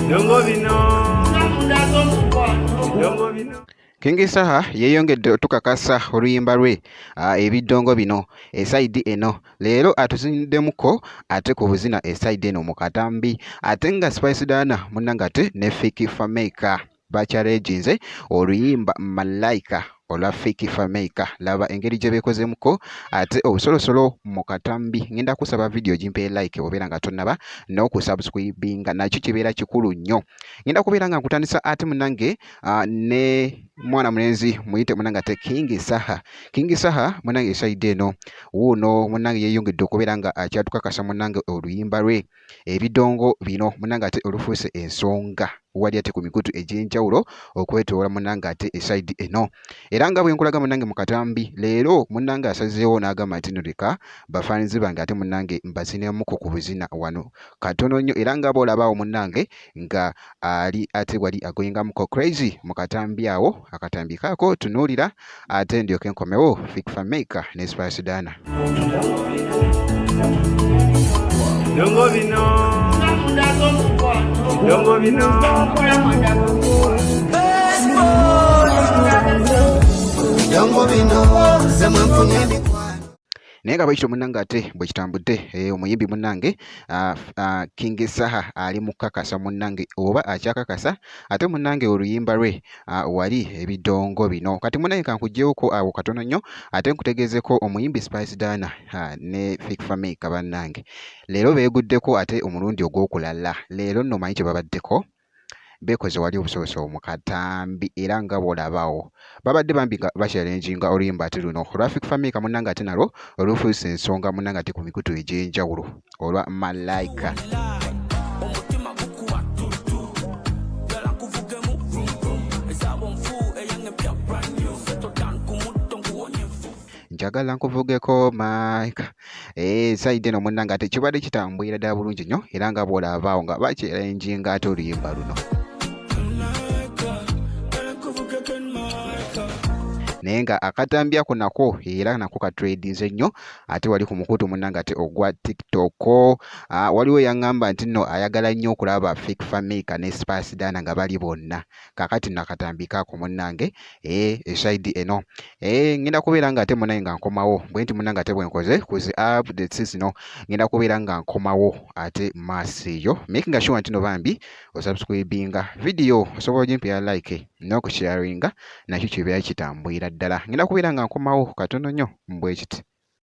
Dongo bino. Dongo bino. King Saha yeeyongedde otukakasa oluyimba lwe ebidongo bino esayidi eno leero atuziniddemuko ate ku buzina esayidi eno mu katambi ate nga Spice Diana munnange ate ne Fik Fameica bakyareginze oluyimba Malaika olwa Fik Fameica. Laba engeri gye beekozemuko ate obusolosolo mu katambi. Ngenda kusaba vidiyo gimpe like obeera nga tonnaba n'okusubscribinga nakyo kibeera kikulu nnyo. Ngenda kubeera nga nkutandisa ate munnange ne mwana mulenzi muyite munange ate King Saha. King Saha munange esayidi eno wuuno munange yeeyongedde okubeera nga akyatukakasa munange oluyimba lwe ebidongo bino munange ate olufuuse ensonga wali ate ku mikutu egy'enjawulo okwetoola munange ate esayidi eno era nga bwe nkulaga munange mu katambi leero munange asazeewo n'agamba nti no leka bafaanizi bange ate munange mbazinemuko ku buzina wano katono nnyo era nga bw'olabaawo munange nga ali ate wali agoyingamuko crazy mu katambi awo akatambi kaako tunuulira ate ndyoke nkomewo Fik Fameica ne Spice Diana. Dongo bino. Dongo bino. Dongo bino, zemwe nfunye emikwano. Naye nga bwekityo munnange ate bwe kitambudde omuyimbi munnange King Saha ali mu kukakasa munnange oba akyakakasa ate munnange oluyimba lwe wali ebidongo bino. Kati munnange kankugyewoko awo katono nnyo ate nkutegeezeko omuyimbi Spice Diana ne Fik Fameica bannange leero beeguddeko ate omulundi ogw'okulala. Leero nno omanyi kye babaddeko? Beekoze wali obusobosobo mu katambi era nga bw'olabawo babadde bambi nga bakyalenjinga oluyimba ate luno olwa Fik Fameica munnange ate nalwo olufuuse ensonga munnange ate ku mikutu egy'enjawulo olwa Malaika. Njagala nkuvugeko Mike. Side eno munnange ate kibadde kitambulira ddala bulungi nnyo era nga bw'olabaawo nga bakyerenjinga ate oluyimba luno. Naye nga akatambi ako nako era nako katradinze nnyo ate wali ku mukutu munnange ate ogwa TikTok. Waliwo eyaŋŋamba nti nno ayagala nnyo okulaba Fik Fameica ne Spice Diana nga bali bonna. Kaakati nno akatambi kaako munnange esayidi eno ngenda kubeera nga ate munnange nga nkomawo bwe nti munnange ate bwe nkoze ku zi updates zino ngenda kubeera nga nkomawo ate maaso eyo making sure nti no bambi osubscribinga video osobola ogimpeera like n'okusharinga nakyo kibeera kitambulira ddala. Ngenda kubeera nga nkomawo katono nnyo bwe kiti.